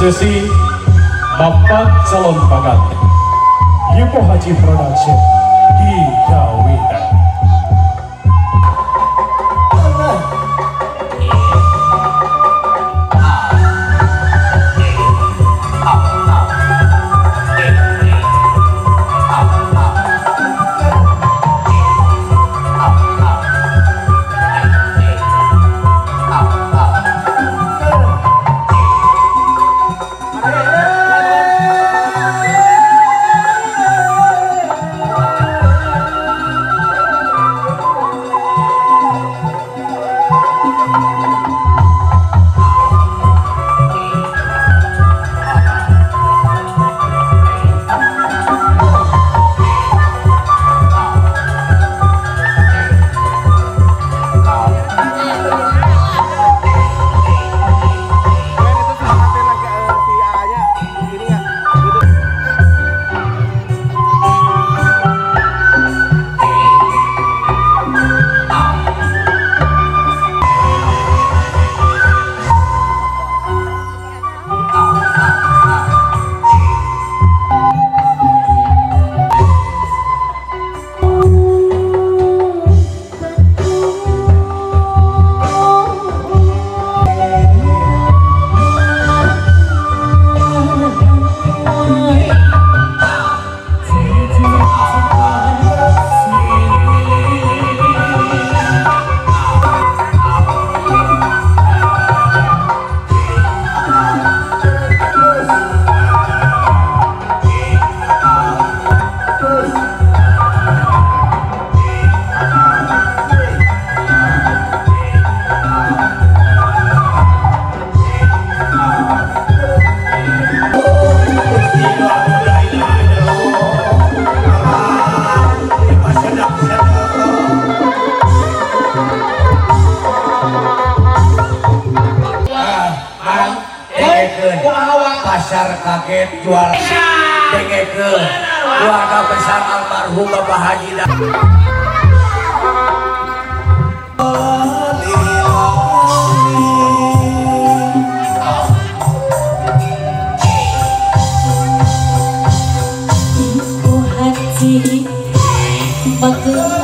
Prosesi Bapak Calon Panganten Yuko Haji Production di Kawitan. Pasar kaget jual dengekeun keluarga besar almarhum Bapak Haji. Ibu Haji Bye.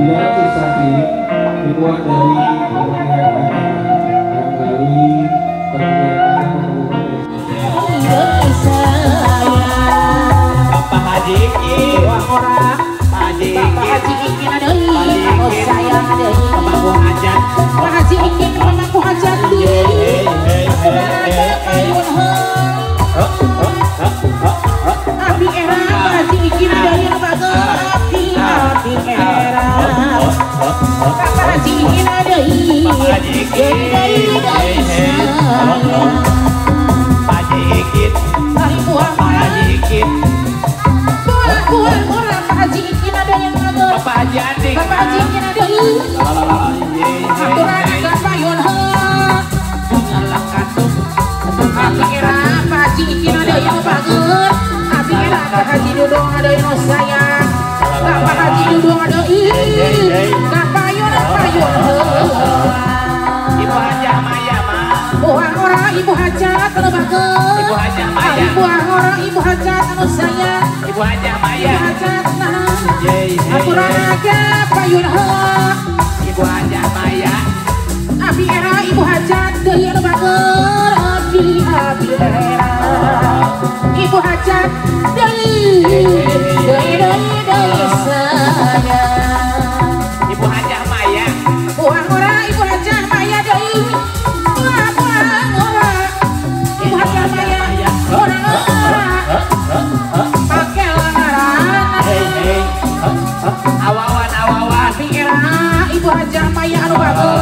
Di dalam kisah ini dibuat dari kepentingan agama dan melalui kepentingan agama menemukan Bapak Haji Iki, Pak Haji Bapak Haji Iki deui, anu sayang deui. Pemangku hajat, Pak Haji Iki pemangku hajat deui. Aturan payun heung. Abi era Pak Haji Iki deui anu bager. Abi abi era. Bapak Haji Iki deui. Bapak Haji Iki deui deui sayang. Pak Haji Iki, Pak Haji Iki. Buah, Pak Haji Iki ada yang ngatur. Bapak Haji Adik. Bapak Haji Iki ada aturan agak payun heung. Abi era Pak Haji Iki ada yang bagus. Abi era Pak Haji Dudung ada yang sayang. Bapak Haji Dudung ada ih. Kapayun payun heung. Ibu Hajah Maya mah. Buah ora Ibu Hajat anu bagus. Ibu Hajah Maya. Buah ora Ibu Hajat anu sayang. Ibu Hajah Maya. Ibu Hajat nah. Aturan aja payun heung. Ibu Hajah Maya. Abi era Ibu Hajat deui anu bager. Abi abi era Ibu Hajat deui deui deui deui sayang. Ibu Hajah Maya. Buah ora Ibu Hajah Maya deui. Buah buah ora Ibu Hajah Maya. Ora ora. Pake langaran. Awawan awawan. Abi era Ibu Hajah Maya anu bager.